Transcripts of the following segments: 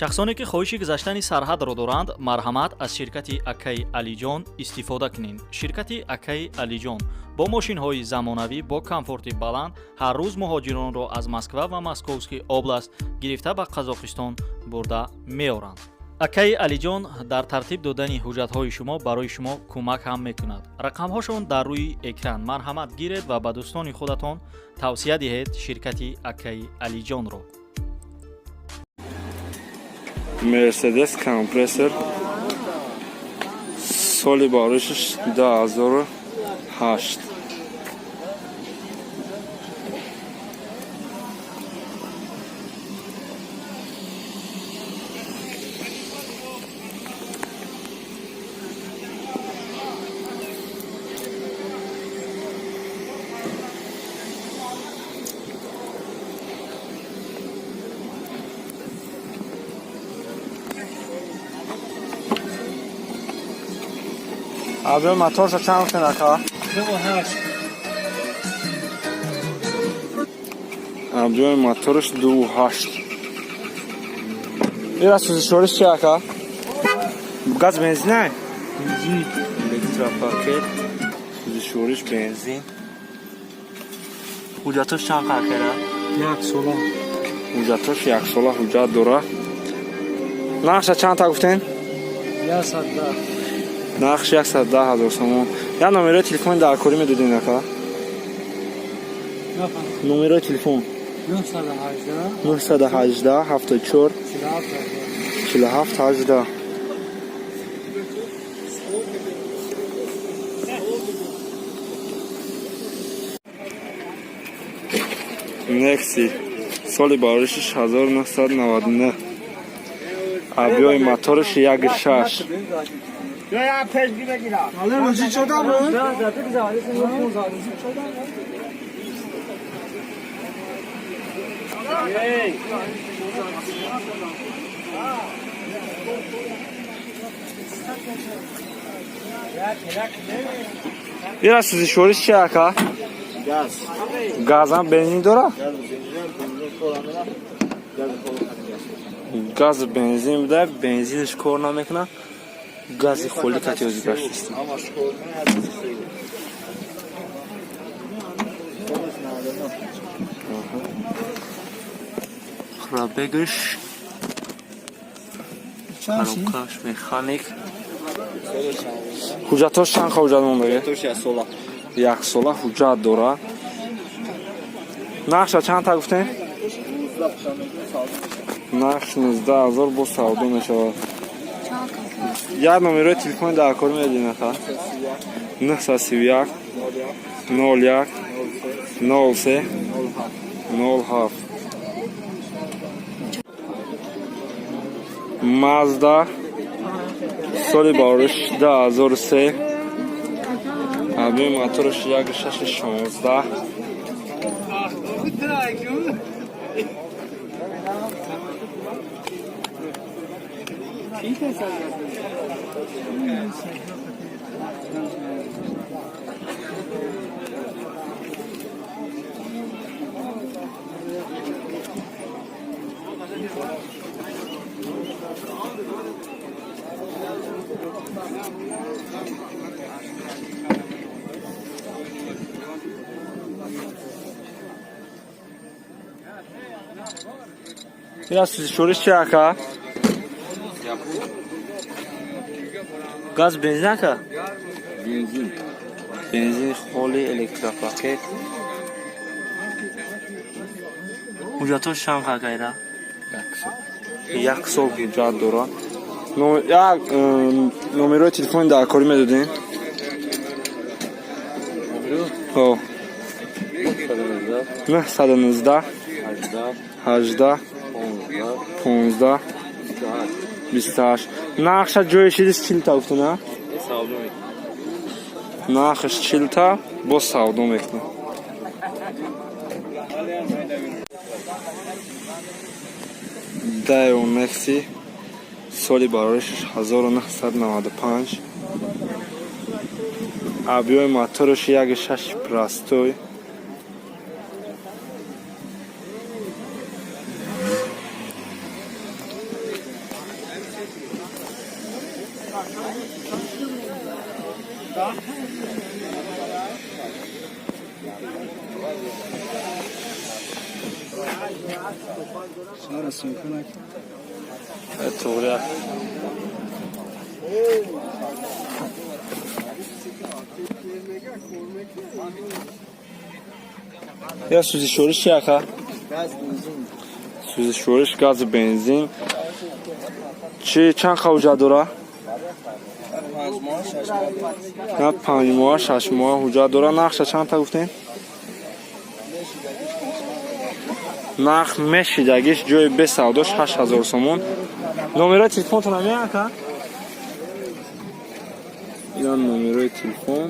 Шахсоне ки хоҳиши гузаштани сарҳадро доранд, марҳамат, аз ширкати акаи Алиҷон истифода кунед. Ширкати акаи Алиҷон бо мошинҳои замонавӣ, бо комфорти баланд ҳар рӯз муҳоҷиронро аз Москва ва Московский область гирифта ба Қазоқистон бурда меоранд. Акаи Алиҷон дар тартиб додани ҳуҷҷатҳои шумо барои шумо кӯмак ҳам мекунад. Рақамҳошон дар рӯи экран, марҳамат, гиред ва ба дӯстони худатон тавсия диҳед ширкати акаи Алиҷонро. Мерседес Компрессор, соли бароишаш 2008. Объёми моторша чанд гуфтен, ака? 2.8. Объёми мотораш 2.8. Ира сӯзишвориш чи, ака? Газ, бензин? Бензин. Электропакет, сӯзишвориш бензин. Ҳуҷҷатош чанд қар кара? Як сола. Ҳуҷҷатош яксола ҳуҷҷат дора. Нархша чанд та гуфтен? 110. Нархш 110 000 сомон. Як номерои телефони даркорӣ медодин, ака? Нафаҳмидам. Номерои телефон. 918. 918 74 47. 47 18. Некси, соли бароишиш 1999, объёми мотораш 1.6. Але рӯзи чода буд? Ира сӯзишвориш чи, ака? Газ. Газам, бензин дора? Газ, бензин, бензин кор намекунад. Газ холӣ кати газ. Газ, бензин буда, бензинаш кор намекунад, гази холӣ кати ҳозир гаштист. Ҳамаш кор мекунад, хеле. Солаш 99. Пробегаш, коробкаш механик. Солаш 99. Ҳуҷҷатош чанд ҳуҷҷат мондаги? Тош як сола. Яксола ҳуҷҷат дора. Нархша чанд та гуфтем? 19 мекунад, савдо мешавад. Нарх 19 000, бо савдо мешавад. Як номерои телефони даркорӣ медодин, ака? 931 01 03 07. Мазда, соли бароиш 2003, объёми мотораш 1.6 16. Ира сӯзишвориш чи, ака? Газ, бензин, ака? Бензин. Бензини холи, электропакет. Ҳуҷҷатош чанд, акайра? Як сол. Як сол ҳуҷҷат дора. Як номерои телефони даркорӣ медодем? Ҳо. 919 18 15 28. Нархша ҷои шидис 40 та гуфтана? Савдо мекунад. Нархаш 40 та, боз савдо мекунад. Даео Некси, соли бароришаш 1995, объёми мотораш 1.6 простой. Туғри. Я сӯзишвориш чи, ака? Сӯзишвориш газу бензин. Чи чанд ҳуҷҷат дора? На, 5 моҳа, 6 моҳа ҳуҷҷат дора. Нархша чандта гуфтем? Нарх мешидагиш, ҷои бесавдош, 8000 сомон. Номерои телефонтон ҳамин, ака? Ина номерои телефон.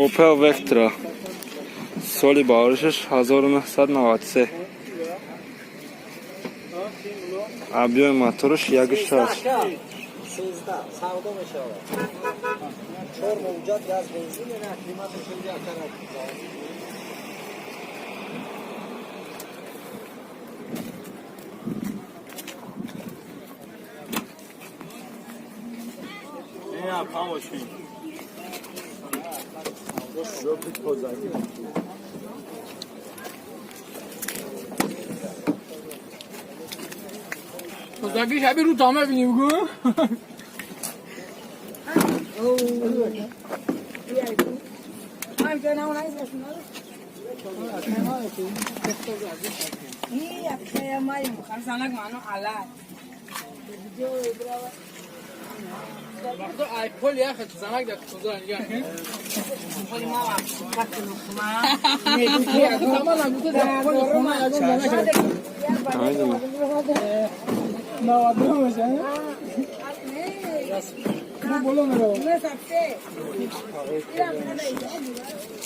Опел Вектра, соли баҳоришаш 1993, объёми мотораш 1,6. 13 савдо мешавад. Чор мавҷад, газ, бензин, на климаташ инҷа акара. تازگی شبیه رو تامه بینیم گو. وقتا آیپول یخ زنک در تازه نگه. تمام نگوته در پول خونه یکم زنک. Намедонам. 92 باشه. رو بالا میره.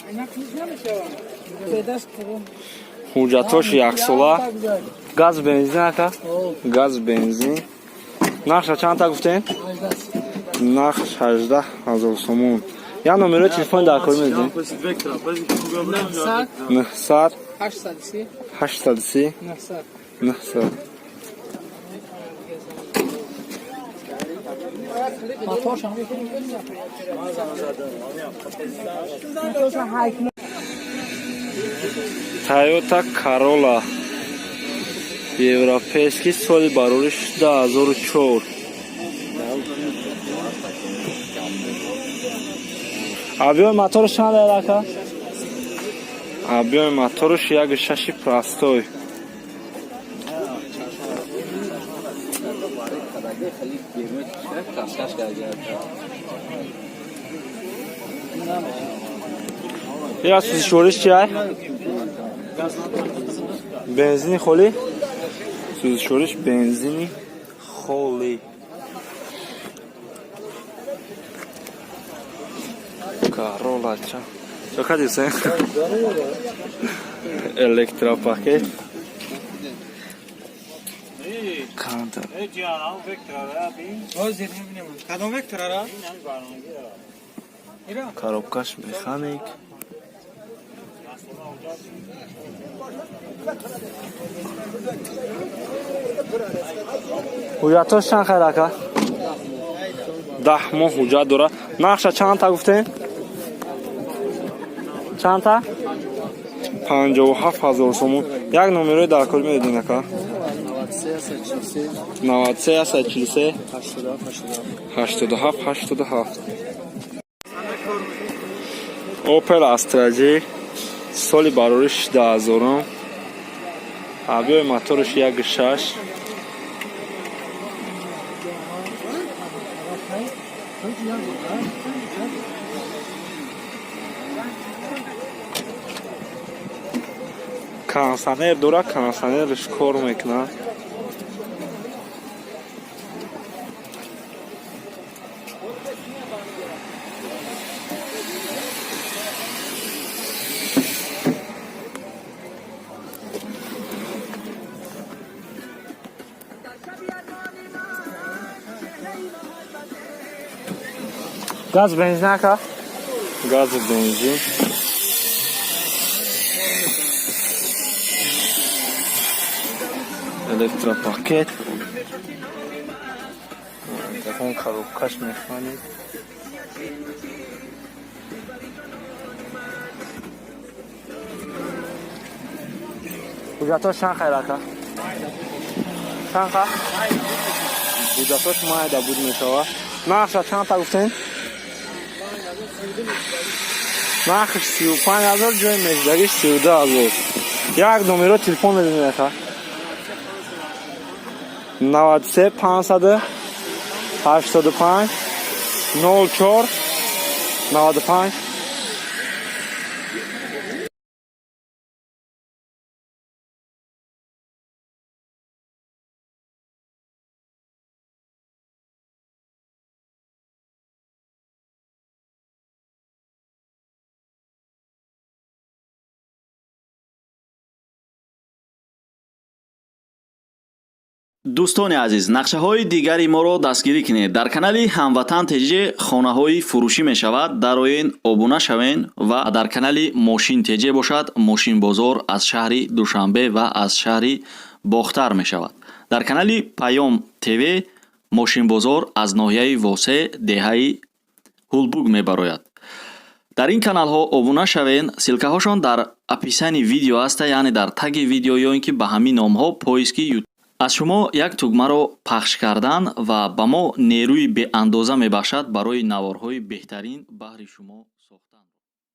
اینا کلیک نمیشه. Ҳуҷҷатош яксола, газ, бензин, ака, газ, бензин. Нархша чандта гуфтем? Нархш 18 000 сомон. Як номерои телефони дар кор медидем? 900 900 830 830 900 900. موتورش هم Тойота Карола европейский, соли барориш 2004. Объёми мотораш чанд, ака? Объёми мотораш 1,6-и простой. خیلی گرمه کسکش کرده. Я сӯзишвориш чи ай? Бензини холӣ. Сӯзишвориш бензини холӣ. Карола ча чо кадисе, электропакет канда. کدوم وکتر را؟ Коробкаш механик. Ҳуҷҷатош чанд хайр, ака? 10 моҳ ҳуҷҷат дора. Нархша чандта гуфтем? Чандта? 57 000 сомон. Як номерои дар кор медодин, ака? 93 143 87 87. Опел Астра Ҷ, соли барориш 2000-ум, объёми мотораш 1,6. Кондиционер дора, кондиционерш кор мекунад. Газ, бензин, ака? Газу, бензин. Электропакет. Такон коробкаш механид. Ҳуҷҷатҳош чанд хайр, ака? Чанд ха? Ҳуҷҷатҳош майда буд мешава. Нархша чанд та гуфтем? Нархш 35 000, ҷои мешдагиш 32 000. Як номеро телефон медонед, ака? 93 585 04 95. Дӯстони азиз, нақшаҳои дигари моро дастгирӣ кунед. Дар канали Ҳамватан ТЖ хонаҳои фурӯшӣ мешавад, дароен, обуна шавен. Ва дар канали Мошин ТЖ бошад, мошинбозор аз шаҳри Душанбе ва аз шаҳри Бохтар мешавад. Дар канали Паём ТВ мошинбозор аз ноҳияи Восе, деҳаи Ҳулбук мебарояд. Дар ин каналҳо обуна шавен, ссылкаҳошон дар описании видео аста, яъне дар таги видео ё ин ки ба ҳамин номҳо поиски. Аз шумо як тугмаро пахш кардан ва ба мо нерӯи беандоза мебахшад барои наворҳои беҳтарин баҳри шумо.